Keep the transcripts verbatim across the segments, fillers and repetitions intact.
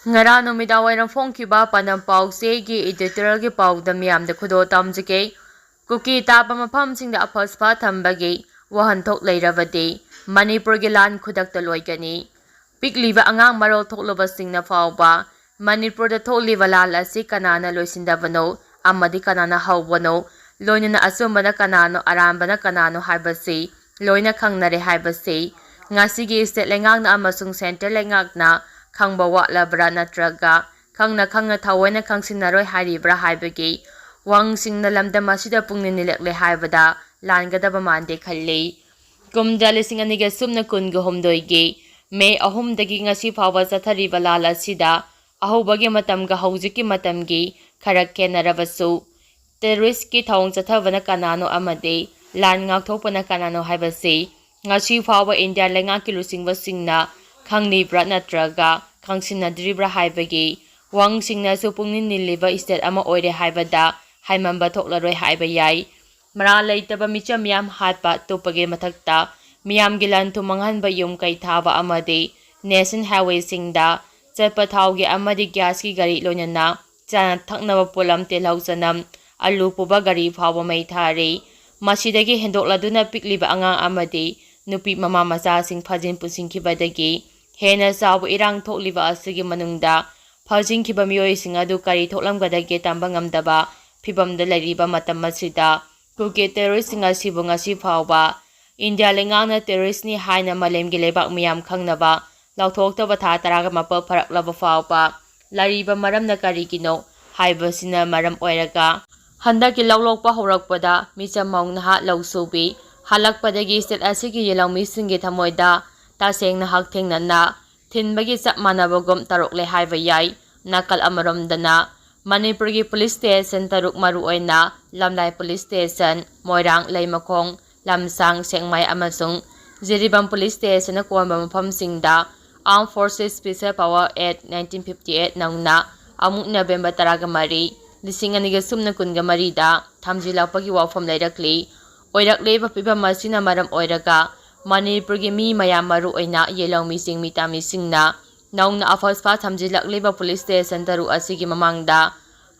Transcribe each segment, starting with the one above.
ꯉꯔꯥꯡ ꯅꯨꯃꯤꯗꯥꯡ ꯋꯥꯏꯔꯝ ꯐꯣꯡꯈꯤꯕ ꯄꯥꯟꯗꯝ ꯄꯥꯎꯆꯦꯒꯤ editorialꯒꯤ ꯄꯥꯎꯗ ꯃꯤꯌꯥꯝꯗ ꯈꯨꯗꯣꯜ ꯇꯝꯖꯒꯦ꯫ ꯀꯨꯀꯤ ꯇꯥꯕ ꯃꯐꯝꯁꯤꯡꯗ ꯑꯐ ꯁꯐꯥ ꯊꯝꯕꯒꯤ ꯋꯥꯍꯟꯊꯣꯛ ꯂꯩꯔꯕꯗꯤ ꯃꯅꯤꯄꯨꯔꯒꯤ ꯂꯥꯟ ꯈꯨꯗꯛꯇ ꯂꯣꯏꯒꯅꯤ꯫ ꯄꯤꯛꯂꯤꯕ ꯑꯉꯥꯡ ꯃꯔꯣꯜ ꯊꯣꯛꯂꯕꯁꯤꯡꯅ ꯐꯥꯎꯕ ꯃꯅꯤꯄꯨꯔꯗ ꯊꯣꯛꯂꯤꯕ ꯂꯥꯟ ꯑꯁꯤ ꯀꯅꯥꯅ ꯂꯣꯏꯁꯤꯟꯗꯕꯅꯣ ꯑꯃꯗꯤ ꯀꯅꯥꯅ ꯍꯧꯕꯅꯣ, ꯂꯣꯏꯅꯅ ꯑꯆꯨꯝꯕꯅ ꯀꯅꯥꯅꯣ, ꯑꯔꯥꯟꯕꯅ ꯀꯅꯥꯅꯣ ꯍꯥꯏꯕꯁꯤ ꯂꯣꯏꯅ ꯈꯪꯅꯔꯦ ꯍꯥꯏꯕꯁꯤ ꯉꯁꯤꯒꯤ state ꯂꯩꯉꯥꯛꯅ ꯑꯃꯁꯨꯡ centre ꯂꯩꯉꯥꯛꯅ ꯈꯪꯕ ꯋꯥꯠꯂꯕ꯭ꯔꯥ ꯅꯠꯇ꯭ꯔꯒ ꯈꯪꯅ ꯈꯪꯅ ꯊꯑꯣꯏꯅ ꯈꯪꯁꯤꯟꯅꯔꯣꯏ ꯍꯥꯏꯔꯤꯕ꯭ꯔꯥ ꯍꯥꯏꯕꯒꯤ ꯋꯥꯍꯪꯁꯤꯡꯅ ꯂꯝꯗꯝ ꯑꯁꯤꯗ ꯄꯨꯛꯅꯤꯡ ꯅꯤꯜꯂꯛꯂꯦ ꯍꯥꯏꯕꯗ ꯂꯥꯟꯒꯗꯕ ꯃꯥꯟꯗꯦ ꯈꯜꯂꯤ꯫ ꯀꯨꯝꯖꯥ ꯂꯤꯁꯤꯡ ꯑꯅꯤꯒ ꯁꯨꯞꯅ ꯀꯨꯟꯒ ꯍꯨꯝꯗꯣꯏꯒꯤ May ꯑꯍꯨꯝꯗꯒꯤ ꯉꯁꯤ ꯐꯥꯎꯕ ꯆꯠꯊꯔꯤꯕ ꯂꯥꯟ ꯑꯁꯤꯗ ꯑꯍꯧꯕꯒꯤ ꯃꯇꯝꯒ ꯍꯧꯖꯤꯛꯀꯤ ꯃꯇꯝꯒꯤ ꯈꯔ ꯈꯦꯠꯅꯔꯕꯁꯨ, terroristꯀꯤ ꯊꯧꯑꯣꯡ ꯆꯠꯊꯕꯅ ꯀꯅꯥꯅꯣ ꯑꯃꯗꯤ ꯂꯥꯟ ꯉꯥꯛꯊꯣꯛꯄꯅ ꯀꯅꯥꯅꯣ ꯍꯥꯏꯕꯁꯤ ꯉꯁꯤ ꯐꯥꯎꯕ ꯏꯟꯗꯤꯌꯥ ꯂꯩꯉꯥꯛꯀꯤ ꯂꯨꯆꯤꯡꯕꯁꯤꯡꯅ ꯈꯪꯂꯤꯕ꯭ꯔꯥ ꯅꯠꯇ꯭ꯔꯒ ꯈꯪꯁꯤꯟꯅꯗ꯭ꯔꯤꯕ꯭ꯔꯥ ꯍꯥꯏꯕꯒꯤ ꯋꯥꯍꯪꯁꯤꯡꯅꯁꯨ ꯄꯨꯛꯅꯤꯡ ꯅꯤꯜꯂꯤꯕ state ꯑꯃ ꯑꯣꯏꯔꯦ ꯍꯥꯏꯕꯗ ꯍꯥꯏꯃꯟꯕ ꯊꯣꯛꯂꯔꯣꯏ ꯍꯥꯏꯕ ꯌꯥꯏ꯫ ꯃꯔꯥꯜ ꯂꯩꯇꯕ ꯃꯤꯆꯝ ꯃꯤꯌꯥꯝ ꯍꯥꯠꯄ ꯇꯨꯞꯄꯒꯤ ꯃꯊꯛꯇ ꯃꯤꯌꯥꯝꯒꯤ ꯂꯟ ꯊꯨꯝ ꯃꯥꯡꯍꯟꯕ, ꯌꯨꯝ ꯀꯩ ꯊꯥꯕ ꯑꯃꯗꯤ national highwayꯁꯤꯡꯗ ꯆꯠꯄ ꯊꯥꯎꯒꯤ ꯑꯃꯗꯤ gasꯀꯤ ꯒꯥꯔꯤ, ꯂꯣꯏꯅꯅ ꯆꯥꯅ ꯊꯛꯅꯕ ꯄꯣꯠꯂꯝ, ꯇꯤꯜꯍꯧ ꯆꯅꯝ, ꯑꯂꯨ ꯄꯨꯕ ꯒꯥꯔꯤ ꯐꯥꯎꯕ ꯃꯩ ꯊꯥꯔꯤ꯫ ꯃꯁꯤꯗꯒꯤ ꯍꯦꯟꯗꯣꯛꯂꯗꯨꯅ ꯄꯤꯛꯂꯤꯕ ꯑꯉꯥꯡ ꯑꯃꯗꯤ ꯅꯨꯄꯤ ꯃꯃꯥ ꯃꯆꯥꯁꯤꯡ ꯐꯥꯖꯤꯟ ꯄꯨꯟꯁꯤꯟꯈꯤꯕꯗꯒꯤ ꯍꯦꯟꯅ ꯆꯥꯎꯕ ꯏꯔꯥꯡ ꯊꯣꯛꯂꯤꯕ ꯑꯁꯤꯒꯤ ꯃꯅꯨꯡꯗ ꯐꯥꯖꯤꯟꯈꯤꯕ ꯃꯤꯑꯣꯏꯁꯤꯡ ꯑꯗꯨ ꯀꯔꯤ ꯊꯣꯛꯂꯝꯒꯗꯒꯦ ꯇꯝꯕ ꯉꯝꯗꯕ ꯐꯤꯚꯝꯗ ꯂꯩꯔꯤꯕ ꯃꯇꯝ ꯑꯁꯤꯗ ꯀꯨꯀꯤ terroristꯁꯤꯡ ꯑꯁꯤꯕꯨ ꯉꯁꯤ ꯐꯥꯎꯕ ꯏꯟꯗꯤꯌꯥ ꯂꯩꯉꯥꯛꯅ terroristꯅꯤ ꯍꯥꯏꯅ ꯃꯥꯂꯦꯝꯒꯤ ꯂꯩꯕꯥꯛ ꯃꯤꯌꯥꯝ ꯈꯪꯅꯕ ꯂꯥꯎꯊꯣꯛꯇꯕ ꯊꯥ ꯇꯔꯥꯒ ꯃꯥꯄꯜ ꯐꯥꯔꯛꯂꯕ ꯐꯥꯎꯕ ꯂꯩꯔꯤꯕ ꯃꯔꯝꯅ ꯀꯔꯤꯒꯤꯅꯣ ꯍꯥꯏꯕꯁꯤꯅ ꯃꯔꯝ ꯑꯣꯏꯔꯒ ꯍꯟꯗꯛꯀꯤ ꯂꯧ ꯂꯣꯛꯄ ꯍꯧꯔꯛꯄꯗ ꯃꯤꯆꯝ ꯃꯧ ꯅꯍꯥ ꯂꯧ ꯁꯨꯕꯤ ꯍꯜꯂꯛꯄꯗꯒꯤ state ꯑꯁꯤꯒꯤ ꯌꯦꯜꯍꯧꯃꯤꯁꯤꯡꯒꯤ ꯊꯃꯣꯏꯗ ꯇꯁꯦꯡꯅ ꯍꯛꯊꯦꯡꯅꯅ ꯊꯤꯟꯕꯒꯤ ꯆꯞ ꯃꯥꯟꯅꯕꯒꯨꯝ ꯇꯧꯔꯛꯂꯦ ꯍꯥꯏꯕ ꯌꯥꯏ꯫ ꯅꯥꯀꯜ ꯑꯃꯔꯣꯝꯗꯅ ꯃꯅꯤꯄꯨꯔꯒꯤ police station ꯇꯔꯨꯛ, ꯃꯔꯨꯑꯣꯏꯅ ꯂꯝꯂꯥꯏ police station, ꯃꯣꯏꯔꯥꯡ, ꯂꯩꯃꯈꯣꯡ, ꯂꯝꯁꯥꯡ, ꯁꯦꯛꯃꯥꯏ ꯑꯃꯁꯨꯡ ꯖꯤꯔꯤꯕꯥꯝ police stationꯅ ꯀꯣꯟꯕ ꯃꯐꯝꯁꯤꯡꯗ Armed Forces Special Power Act nineteen fifty eight ꯅꯧꯅ ꯑꯃꯨꯛ November ꯇꯔꯥꯒ ꯃꯔꯤ, ꯂꯤꯁꯤꯡ ꯑꯅꯤꯒ ꯁꯨꯞꯅ ꯀꯨꯟꯒ ꯃꯔꯤꯗ ꯊꯝꯖꯤꯜꯂꯛꯄꯒꯤ ꯋꯥꯐꯝ ꯂꯩꯔꯛꯂꯤ꯫ ꯑꯣꯏꯔꯛꯂꯤꯕ ꯐꯤꯕꯝ ꯑꯁꯤꯅ ꯃꯔꯝ ꯑꯣꯏꯔꯒ ꯃꯅꯤꯄꯨꯔꯒꯤ ꯃꯤ ꯃꯌꯥꯝ, ꯃꯔꯨꯑꯣꯏꯅ ꯌꯦꯜꯍꯧꯃꯤꯁꯤꯡ, ꯃꯤꯇꯥꯃꯤꯁꯤꯡꯅ ꯅꯧꯅ ꯑꯐꯁꯄꯥ ꯊꯝꯖꯤꯜꯂꯛꯂꯤꯕ ꯄꯨꯂꯤꯁ ꯁ꯭ꯇꯦꯁꯟ ꯇꯔꯨꯛ ꯑꯁꯤꯒꯤ ꯃꯃꯥꯡꯗ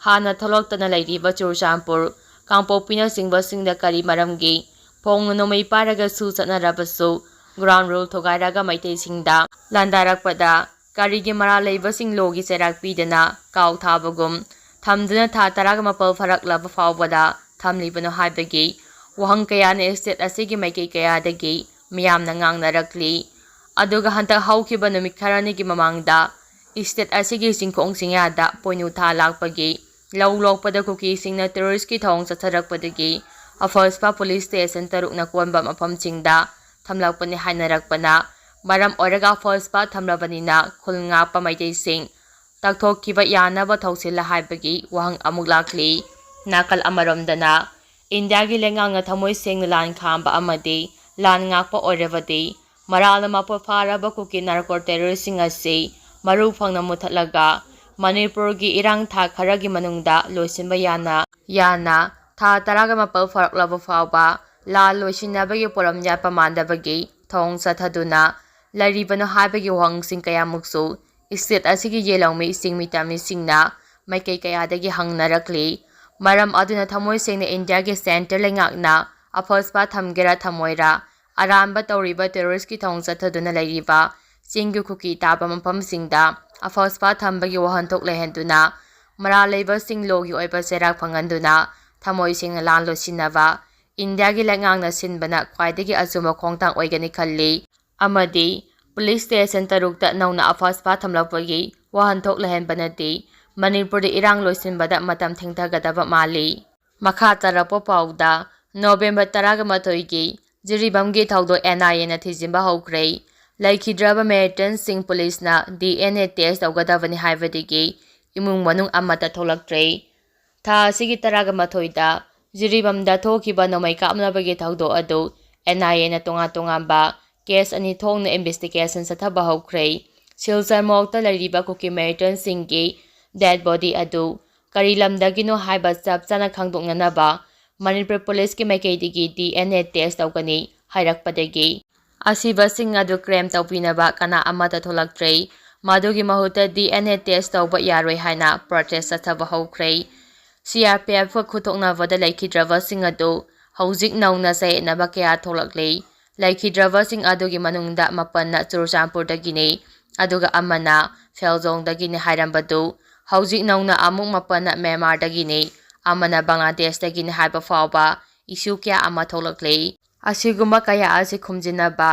ꯍꯥꯟꯅ ꯊꯣꯛꯂꯛꯇꯅ ꯂꯩꯔꯤꯕ ꯆꯨꯔꯆꯥꯟꯄꯨꯔ, ꯀꯥꯡꯄꯣꯛꯄꯤꯅꯆꯤꯡꯕꯁꯤꯡꯗ ꯀꯔꯤ ꯃꯔꯝꯒꯤ ꯐꯣꯡꯅ ꯅꯣꯡꯃꯩ ꯄꯥꯏꯔꯒꯁꯨ ꯆꯠꯅꯔꯕꯁꯨ, ꯒ꯭ꯔꯥꯎꯟ ꯔꯨꯜ ꯊꯨꯒꯥꯏꯔꯒ ꯃꯩꯇꯩꯁꯤꯡꯗ ꯂꯥꯟꯗꯥꯔꯛꯄꯗ ꯀꯔꯤꯒꯤ ꯃꯔꯥꯜ ꯂꯩꯕꯁꯤꯡ ꯂꯣꯒꯤ ꯆꯩꯔꯥꯛ ꯄꯤꯗꯅ ꯀꯥꯎ ꯊꯥꯕꯒꯨꯝ ꯊꯝꯗꯨꯅ ꯊꯥ ꯇꯔꯥꯒ ꯃꯥꯄꯜ ꯐꯥꯔꯛꯂꯕ ꯐꯥꯎꯕꯗ ꯊꯝꯂꯤꯕꯅꯣ ꯍꯥꯏꯕꯒꯤ ꯋꯥꯍꯪ ꯀꯌꯥꯅ ꯁ꯭ꯇꯦꯠ ꯑꯁꯤꯒꯤ ꯃꯥꯏꯀꯩ ꯀꯌꯥꯗꯒꯤ ꯃꯤꯌꯥꯝꯅ ꯉꯥꯡꯅꯔꯛꯂꯤ꯫ ꯑꯗꯨꯒ ꯍꯟꯗꯛ ꯍꯧꯈꯤꯕ ꯅꯨꯃꯤꯠ ꯈꯔꯅꯤꯒꯤ ꯃꯃꯥꯡꯗ ꯁ꯭ꯇꯦꯠ ꯑꯁꯤꯒꯤ ꯆꯤꯡꯈꯣꯡ ꯆꯤꯡꯌꯥꯗ ꯄꯣꯏꯅꯨ ꯊꯥ ꯂꯥꯛꯄꯒꯤ ꯂꯧ ꯂꯣꯛꯄꯗ ꯀꯨꯀꯤꯁꯤꯡꯅ ꯇꯦꯔꯣꯔꯤꯁꯀꯤ ꯊꯧꯑꯣꯡ ꯆꯠꯊꯔꯛꯄꯗꯒꯤ ꯑꯐꯁꯄꯥ ꯄꯨꯂꯤꯁ ꯁ꯭ꯇꯦꯁꯟ ꯇꯔꯨꯛꯅ ꯀꯣꯟꯕ ꯃꯐꯝꯁꯤꯡꯗ ꯊꯝꯂꯛꯄꯅꯤ ꯍꯥꯏꯅꯔꯛꯄꯅ ꯃꯔꯝ ꯑꯣꯏꯔꯒ ꯑꯐꯁꯄꯥ ꯊꯝꯂꯕꯅꯤꯅ ꯈꯨꯜ ꯉꯥꯛꯄ ꯃꯩꯇꯩꯁꯤꯡ ꯇꯛꯊꯣꯛꯈꯤꯕ ꯌꯥꯅꯕ ꯊꯧꯁꯤꯜꯂ ꯍꯥꯏꯕꯒꯤ ꯋꯥꯍꯪ ꯑꯃꯨꯛ ꯂꯥꯛꯂꯤ꯫ ꯅꯥꯀꯜ ꯑꯃꯔꯣꯝꯗꯅ ꯏꯟꯗꯤꯌꯥꯒꯤ ꯂꯩꯉꯥꯛꯅ ꯊꯃꯣꯏ ꯁꯦꯡꯅ ꯂꯥꯟ ꯈꯥꯝꯕ ꯑꯃꯗꯤ ꯂꯥꯟ ꯉꯥꯛꯄ ꯑꯣꯏꯔꯕꯗꯤ ꯃꯔꯥꯜꯅ ꯃꯄꯨꯡ ꯐꯥꯔꯕ ꯀꯨꯀꯤ ꯅꯥꯔꯀꯣ ꯇꯦꯔꯣꯔꯤꯁꯁꯤꯡ ꯑꯁꯤ ꯃꯔꯨ ꯐꯪꯅ ꯃꯨꯊꯠꯂꯒ ꯃꯅꯤꯄꯨꯔꯒꯤ ꯏꯔꯥꯡ ꯊꯥ ꯈꯔꯒꯤ ꯃꯅꯨꯡꯗ ꯂꯣꯏꯁꯤꯟꯕ ꯌꯥꯅ ꯌꯥꯅ ꯊꯥ ꯇꯔꯥꯒ ꯃꯥꯄꯜ ꯐꯥꯔꯛꯂꯕ ꯐꯥꯎꯕ ꯂꯥꯟ ꯂꯣꯏꯁꯤꯟꯅꯕꯒꯤ ꯄꯣꯔꯝ ꯌꯥꯠꯄ ꯃꯥꯟꯗꯕꯒꯤ ꯊꯧꯑꯣꯡ ꯆꯠꯊꯗꯨꯅ ꯂꯩꯔꯤꯕꯅꯣ ꯍꯥꯏꯕꯒꯤ ꯋꯥꯍꯪꯁꯤꯡ ꯀꯌꯥꯃꯨꯛꯁꯨ ꯁ꯭ꯇꯦꯠ ꯑꯁꯤꯒꯤ ꯌꯦꯜꯍꯧꯃꯤꯁꯤꯡ ꯃꯤꯇꯝꯃꯤꯁꯤꯡꯅ ꯃꯥꯏꯀꯩ ꯀꯌꯥꯗꯒꯤ ꯍꯪꯅꯔꯛꯂꯤ꯫ ꯃꯔꯝ ꯑꯗꯨꯅ ꯊꯃꯣꯏ ꯁꯦꯡꯅ ꯏꯟꯗꯤꯌꯥꯒꯤ ꯁꯦꯟꯇꯔ ꯂꯩꯉꯥꯛꯅ ꯑꯐꯁꯄꯥ ꯊꯝꯒꯦꯔꯥ ꯊꯝꯃꯣꯏꯔꯥ, ꯑꯔꯥꯟꯕ ꯇꯧꯔꯤꯕ ꯇꯦꯔꯣꯔꯤꯁꯀꯤ ꯊꯧꯑꯣꯡ ꯆꯠꯊꯗꯨꯅ ꯂꯩꯔꯤꯕ ꯆꯤꯡꯒꯤ ꯀꯨꯀꯤ ꯇꯥꯕ ꯃꯐꯝꯁꯤꯡꯗ ꯑꯐꯁꯄꯥ ꯊꯝꯕꯒꯤ ꯋꯥꯍꯟꯊꯣꯛ ꯂꯩꯍꯟꯗꯨꯅ ꯃꯔꯥꯜ ꯂꯩꯕꯁꯤꯡ ꯂꯣꯒꯤ ꯑꯣꯏꯕ ꯆꯩꯔꯥꯛ ꯐꯪꯍꯟꯗꯨꯅ ꯊꯃꯣꯏ ꯁꯦꯡꯅ ꯂꯥꯟ ꯂꯣꯏꯁꯤꯟꯅꯕ ꯏꯟꯗꯤꯌꯥꯒꯤ ꯂꯩꯉꯥꯛꯅ ꯁꯤꯟꯕꯅ ꯈ꯭ꯋꯥꯏꯗꯒꯤ ꯑꯆꯨꯝꯕ ꯈꯣꯡꯊꯥꯡ ꯑꯣꯏꯒꯅꯤ ꯈꯜꯂꯤ꯫ ꯑꯃꯗꯤ ꯄꯨꯂꯤꯁ ꯁ꯭ꯇꯦꯁꯟ ꯇꯔꯨꯛꯇ ꯅꯧꯅ ꯑꯐꯁꯄꯥ ꯊꯝꯂꯛꯄꯒꯤ ꯋꯥꯍꯟꯊꯣꯛ ꯂꯩꯍꯟꯕꯅꯗꯤ ꯃꯅꯤꯄꯨꯔꯗ ꯏꯔꯥꯡ ꯂꯣꯏꯁꯤꯟꯕꯗ ꯃꯇꯝ ꯊꯦꯡꯊꯒꯗꯕ ꯃꯥꯜꯂꯤ꯫ ꯃꯈꯥ ꯇꯥꯔꯛꯄ ꯄꯥꯎꯗ, ꯅꯣꯕꯦꯝꯕꯔ ꯇꯔꯥꯒ ꯃꯥꯊꯣꯏꯒꯤ ꯖꯤꯔꯤꯕꯥꯝꯒꯤ ꯊꯧꯗꯣꯛ ꯑꯦꯟ ꯑꯥꯏ ꯑꯦꯅ ꯊꯤꯖꯤꯟꯕ ꯍꯧꯈ꯭ꯔꯦ꯫ ꯂꯩꯈꯤꯗ꯭ꯔꯕ ꯃꯤꯂꯤꯇꯦꯟꯠꯁꯤꯡ ꯄꯨꯂꯤꯁꯅ ꯗꯤ ꯑꯦꯟ ꯑꯦ ꯇꯦꯁ ꯇꯧꯒꯗꯕꯅꯤ ꯍꯥꯏꯕꯗꯒꯤ ꯏꯃꯨꯡ ꯃꯅꯨꯡ ꯑꯃꯠꯇ ꯊꯣꯛꯂꯛꯇ꯭ꯔꯦ꯫ ꯊꯥ ꯑꯁꯤꯒꯤ ꯇꯔꯥꯒ ꯃꯥꯊꯣꯏꯗ ꯖꯤꯔꯤꯕꯥꯝꯗ ꯊꯣꯛꯈꯤꯕ ꯅꯣꯡꯃꯩ ꯀꯥꯞꯅꯕꯒꯤ ꯊꯧꯗꯣꯛ ꯑꯗꯨ ꯑꯦꯟ ꯑꯥꯏ ꯑꯦꯅ ꯇꯣꯉꯥꯟ ꯇꯣꯉꯥꯟꯕ ꯀꯦꯁ ꯑꯅꯤ ꯊꯣꯛꯅ ꯏꯟꯚꯦꯁꯇꯤꯒꯦꯁꯟ ꯆꯠꯊꯕ ꯍꯧꯈ꯭ꯔꯦ꯫ ꯁꯤꯜꯆꯔ ꯃꯣꯔꯒꯇ ꯂꯩꯔꯤꯕ ꯀꯨꯀꯤ ꯃꯤꯂꯤꯇꯦꯟꯠꯁꯤꯡꯒꯤ ꯗꯦꯗ ꯕꯣꯗꯤ ꯑꯗꯨ ꯀꯔꯤ ꯂꯝꯗꯒꯤꯅꯣ ꯍꯥꯏꯕ ꯆꯞ ꯆꯥꯅ ꯈꯪꯗꯣꯛꯅꯅꯕ ꯃꯅꯤꯄꯨꯔ ꯄꯨꯂꯤꯁꯀꯤ ꯃꯥꯏꯀꯩꯗꯒꯤ ꯗꯤ ꯑꯦꯟ ꯑꯦ ꯇꯦꯁ ꯇꯧꯒꯅꯤ ꯍꯥꯏꯔꯛꯄꯗꯒꯤ ꯑꯁꯤꯕꯁꯤꯡ ꯑꯗꯨ ꯀ꯭ꯂꯦꯝ ꯇꯧꯕꯤꯅꯕ ꯀꯅꯥ ꯑꯃꯠꯇ ꯊꯣꯛꯂꯛꯇ꯭ꯔꯦ꯫ ꯃꯗꯨꯒꯤ ꯃꯍꯨꯠꯇ ꯗꯤ ꯑꯦꯟ ꯑꯦ ꯇꯦꯁ ꯇꯧꯕ ꯌꯥꯔꯣꯏ ꯍꯥꯏꯅ ꯄ꯭ꯔꯣꯇꯦꯁ ꯆꯠꯊꯕ ꯍꯧꯈ꯭ꯔꯦ꯫ ꯁꯤ ꯑꯥꯔ ꯄꯤ ꯑꯦꯐꯀ ꯈꯨꯠꯊꯣꯛꯅꯕꯗ ꯂꯩꯈꯤꯗ꯭ꯔꯕꯁꯤꯡ ꯑꯗꯨ ꯍꯧꯖꯤꯛ ꯅꯧꯅ ꯆꯌꯦꯠꯅꯕ ꯀꯌꯥ ꯊꯣꯛꯂꯛꯂꯤ꯫ ꯂꯩꯈꯤꯗ꯭ꯔꯕꯁꯤꯡ ꯑꯗꯨꯒꯤ ꯃꯅꯨꯡꯗ ꯃꯥꯄꯟꯅ ꯆꯨꯔꯆꯥꯟꯄꯨꯔꯗꯒꯤꯅꯤ, ꯑꯗꯨꯒ ꯑꯃꯅ ꯐꯦꯜꯖꯣꯡꯗꯒꯤꯅꯤ ꯍꯥꯏꯔꯝꯕꯗꯨ ꯍꯧꯖꯤꯛ ꯅꯧꯅ ꯑꯃꯨꯛ ꯃꯥꯄꯟꯅ ꯃ꯭ꯌꯥꯟꯃꯥꯔꯗꯒꯤꯅꯤ, ꯑꯃꯅ ꯕꯪꯒ꯭ꯂꯥꯗꯦꯁꯇꯒꯤꯅꯤ ꯍꯥꯏꯕ ꯐꯥꯎꯕ ꯏꯁꯨ ꯀꯌꯥ ꯑꯃ ꯊꯣꯛꯂꯛꯂꯤ꯫ ꯑꯁꯤꯒꯨꯝꯕ ꯀꯌꯥ ꯑꯁꯤ ꯈꯨꯝꯖꯤꯟꯅꯕ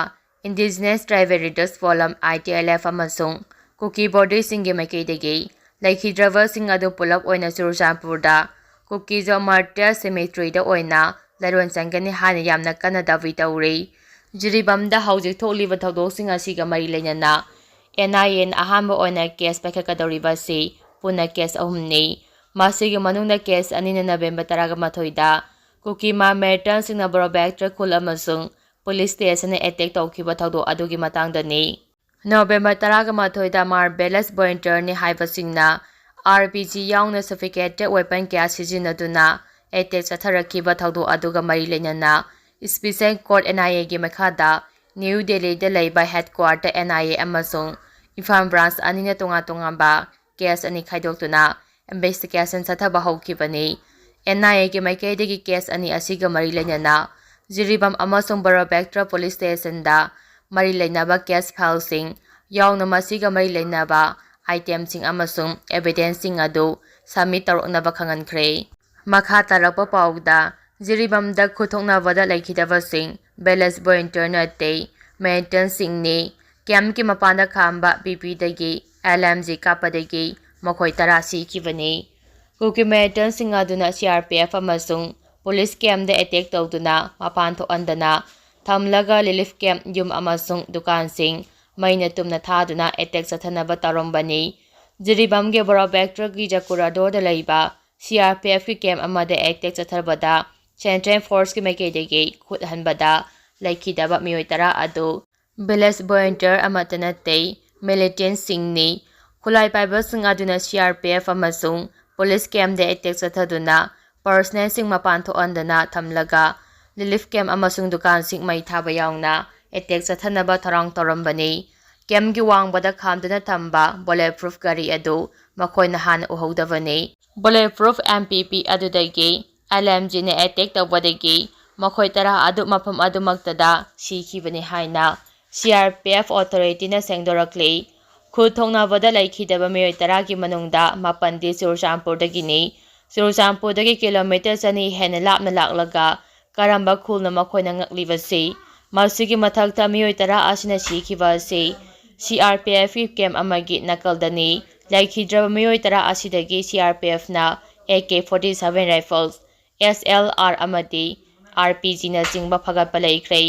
Indigenous Tribal Leaders Forum, I T L F, ꯑꯃꯁꯨꯡ ꯀꯨꯀꯤ ꯕꯣꯗꯤꯁꯤꯡꯒꯤ ꯃꯥꯏꯀꯩꯗꯒꯤ ꯂꯩꯈꯤꯗ꯭ꯔꯕꯁꯤꯡ ꯑꯗꯨ ꯄꯨꯂꯞ ꯑꯣꯏꯅ ꯆꯨꯔꯆꯥꯟꯄꯨꯔꯗ ꯀꯨꯀꯤꯖꯣ ꯃꯥꯔꯇꯤꯌꯔ ꯁꯦꯃꯤꯇ꯭ꯔꯤꯗ ꯑꯣꯏꯅ ꯂꯥꯏꯔꯣꯟ ꯆꯪꯒꯅꯤ ꯍꯥꯏꯅ ꯌꯥꯝꯅ ꯀꯟꯅ ꯗꯥꯕꯤ ꯇꯧꯔꯤ꯫ ꯖꯤꯔꯤꯕꯥꯝꯗ ꯍꯧꯖꯤꯛ ꯊꯣꯛꯂꯤꯕ ꯊꯧꯗꯣꯛꯁꯤꯡ ꯑꯁꯤꯒ ꯃꯔꯤ ꯂꯩꯅꯅ N I A ꯅ ꯑꯍꯥꯟꯕ ꯑꯣꯏꯅ ꯀꯦꯁ ꯄꯥꯏꯈꯠꯀꯗꯧꯔꯤꯕ ꯑꯁꯤ ꯄꯨꯟꯅ ꯀꯦꯁ ꯑꯍꯨꯝꯅꯤ꯫ ꯃꯁꯤꯒꯤ ꯃꯅꯨꯡꯗ ꯀꯦꯁ ꯑꯅꯤꯅ ꯅꯕꯦꯝꯕꯔ ꯇꯔꯥꯃꯥꯊꯣꯏꯗ ꯀꯨꯀꯤꯃꯥ ꯃꯤꯂꯤꯇꯦꯟꯠꯁꯤꯡꯅ ꯕꯣꯔꯣꯕꯦꯛꯇ꯭ꯔ ꯈꯨꯜ ꯑꯃꯁꯨꯡ ꯄꯨꯂꯤꯁ ꯁ꯭ꯇꯦꯁꯟꯗ ꯑꯦꯇꯦꯛ ꯇꯧꯈꯤꯕ ꯊꯧꯗꯣꯛ ꯑꯗꯨꯒꯤ ꯃꯇꯥꯡꯗꯅꯤ꯫ ꯅꯕꯦꯝꯕꯔ ꯇꯔꯥꯃꯥꯊꯣꯏꯗ ꯃꯥꯔ ꯕꯦꯂꯦꯁ ꯕꯣꯏꯟꯇꯔꯅꯤ ꯍꯥꯏꯕꯁꯤꯡꯅ R P G ꯌꯥꯎꯅ sophisticated weapon ꯀꯌꯥ ꯁꯤꯖꯤꯟꯅꯗꯨꯅ ꯑꯦꯇꯦꯛ ꯆꯠꯊꯔꯛꯈꯤꯕ ꯊꯧꯗꯣꯛ ꯑꯗꯨꯒ ꯃꯔꯤ ꯂꯩꯅꯅ Special Court, N I A ꯒꯤ ꯃꯈꯥꯗ ꯅ꯭ꯌꯨ ꯗꯦꯜꯂꯤꯗ ꯂꯩꯕ headquarter N I A ꯑꯃꯁꯨꯡ ꯏꯝꯐꯥꯜ branch ꯑꯅꯤꯅ ꯇꯣꯉꯥꯟ ꯇꯣꯉꯥꯟꯕ ꯀꯦꯁ ꯑꯅꯤ ꯈꯥꯏꯗꯣꯛꯇꯨꯅ investigation ꯆꯠꯊꯕ ꯍꯧꯈꯤꯕꯅꯤ꯫ N I A ꯒꯤ ꯃꯥꯏꯀꯩꯗꯒꯤ ꯀꯦꯁ ꯑꯅꯤ ꯑꯁꯤꯒ ꯃꯔꯤ ꯂꯩꯅꯅ ꯖꯤꯔꯤꯕꯥꯝ ꯑꯃꯁꯨꯡ ꯕꯣꯔꯣꯕꯦꯛꯇ꯭ꯔ ꯄꯨꯂꯤꯁ ꯁ꯭ꯇꯦꯁꯟꯗ ꯃꯔꯤ ꯂꯩꯅꯕ ꯀꯦꯁ ꯐꯥꯏꯜꯁꯤꯡ ꯌꯥꯎꯅ ꯃꯁꯤꯒ ꯃꯔꯤ ꯂꯩꯅꯕ itemꯁꯤꯡ ꯑꯃꯁꯨꯡ evidenceꯁꯤꯡ ꯑꯗꯨ submit ꯇꯧꯔꯛꯅꯕ ꯈꯪꯍꯟꯈ꯭ꯔꯦ꯫ ꯃꯈꯥ ꯇꯥꯔꯛꯄ ꯄꯥꯎꯗ, ꯖꯤꯔꯤꯕꯥꯝꯗ ꯈꯨꯠꯊꯣꯛꯅꯕꯗ ꯂꯩꯈꯤꯗꯕꯁꯤꯡ ꯕꯦꯂꯦꯁ ꯕꯣꯏꯟꯇꯔ ꯅꯠꯇꯦ, ꯃꯤꯂꯤꯇꯦꯟꯠꯁꯤꯡꯅꯤ꯫ ꯀꯦꯝꯞꯀꯤ ꯃꯄꯥꯟꯗ ꯈꯥꯝꯕ ꯕꯤ ꯄꯤꯗꯒꯤ L M G ꯀꯥꯞꯄꯗꯒꯤ ꯃꯈꯣꯏ ꯇꯔꯥ ꯁꯤꯈꯤꯕꯅꯤ꯫ ꯀꯨꯀꯤ ꯃꯤꯂꯤꯇꯦꯟꯠꯁꯤꯡ ꯑꯗꯨꯅ C R P F ꯑꯃꯁꯨꯡ ꯄꯨꯂꯤꯁ ꯀꯦꯝꯞꯇ ꯑꯦꯇꯦꯛ ꯇꯧꯗꯨꯅ ꯃꯄꯥꯟ ꯊꯣꯛꯍꯟꯗꯅ ꯊꯝꯂꯒ relief camp, ꯌꯨꯝ ꯑꯃꯁꯨꯡ ꯗꯨꯀꯥꯟꯁꯤꯡ ꯃꯩꯅ ꯇꯨꯝꯅ ꯊꯥꯗꯨꯅ ꯑꯦꯇꯦꯛ ꯆꯠꯊꯅꯕ ꯇꯧꯔꯝꯕꯅꯤ꯫ ꯖꯤꯔꯤꯕꯥꯝꯒꯤ ꯕꯣꯔꯣꯕꯦꯛꯇ꯭ꯔꯒꯤ ꯖꯀꯨꯔꯥꯗꯣꯔꯗ ꯂꯩꯕ C R P Fꯀꯤ ꯀꯦꯝꯞ ꯑꯃꯗ ꯑꯦꯇꯦꯛ ꯆꯠꯊꯕꯗ Central Forceꯀꯤ ꯃꯥꯏꯀꯩꯗꯒꯤ ꯈꯨꯠ ꯍꯟꯕꯗ ꯂꯩꯈꯤꯗꯕ ꯃꯤꯑꯣꯏ ꯇꯔꯥ ꯑꯗꯨ ꯕꯦꯂꯦꯁ ꯕꯣꯏꯟꯇꯔ ꯑꯃꯠꯇ ꯅꯠꯇꯦ, ꯃꯤꯂꯤꯇꯦꯟꯠꯁꯤꯡꯅꯤ꯫ ꯈꯨꯠꯂꯥꯏ ꯄꯥꯏꯕꯁꯤꯡ ꯑꯗꯨꯅ C R P F ꯑꯃꯁꯨꯡ ꯄꯨꯂꯤꯁ ꯀꯦꯝꯞꯇ ꯑꯦꯇꯦꯛ ꯆꯠꯊꯗꯨꯅ personnelꯁꯤꯡ ꯃꯄꯥꯟ ꯊꯣꯛꯍꯟꯗꯅ ꯊꯝꯂꯒ relief camp ꯑꯃꯁꯨꯡ ꯗꯨꯀꯥꯟꯁꯤꯡ ꯃꯩ ꯊꯥꯕ ꯌꯥꯎꯅ ꯑꯦꯇꯦꯛ ꯆꯠꯊꯅꯕ ꯊꯧꯔꯥꯡ ꯇꯧꯔꯝꯕꯅꯤ꯫ ꯀꯦꯝꯒꯤ ꯋꯥꯡꯃꯗ ꯈꯥꯝꯗꯨꯅ ꯊꯝꯕ bullet proof ꯒꯥꯔꯤ ꯑꯗꯨ ꯃꯈꯣꯏꯅ ꯍꯥꯟꯅ ꯎꯍꯧꯗꯕꯅꯤ꯫ Bullet proof M P P ꯑꯗꯨꯗꯒꯤ L M G ꯅ attack ꯇꯧꯕꯗꯒꯤ ꯃꯈꯣꯏ ꯇꯔꯥ ꯑꯗꯨ ꯃꯐꯝ ꯑꯗꯨꯃꯛꯇꯗ ꯁꯤꯈꯤꯕꯅꯤ ꯍꯥꯏꯅ C R P F authority ꯅ ꯁꯦꯡꯗꯣꯔꯛꯂꯤ꯫ ꯈꯨꯠ ꯊꯣꯛꯅꯕꯗ ꯂꯩꯈꯤꯗꯕ ꯃꯤꯑꯣꯏ ꯇꯔꯥꯒꯤ ꯃꯅꯨꯡꯗ ꯃꯥꯄꯟꯗꯤ ꯆꯨꯔꯆꯥꯟꯄꯨꯔꯗꯒꯤꯅꯤ꯫ ꯆꯨꯔꯆꯥꯟꯄꯨꯔꯗꯒꯤ kilometre ꯆꯅꯤ ꯍꯦꯟꯅ ꯂꯥꯞꯅ ꯂꯥꯛꯂꯒ ꯀꯔꯝꯕ ꯈꯨꯜꯅ ꯃꯈꯣꯏꯅ ꯉꯛꯂꯤꯕꯁꯤ? ꯃꯁꯤꯒꯤ ꯃꯊꯛꯇ ꯃꯤꯑꯣꯏ ꯇꯔꯥ ꯑꯁꯤꯅ ꯁꯤꯈꯤꯕ ꯑꯁꯤ C R P F ꯀꯤ camp ꯑꯃꯒꯤ ꯅꯥꯀꯜꯗꯅꯤ꯫ ꯂꯩꯈꯤꯗ꯭ꯔꯕ ꯃꯤꯑꯣꯏ ꯇꯔꯥ ꯑꯁꯤꯗꯒꯤ C R P F ꯅ A K forty seven rifles, S L R ꯑꯃꯗꯤ R P G ꯅꯆꯤꯡꯕ ꯐꯒꯠꯄ ꯂꯩꯈ꯭ꯔꯦ꯫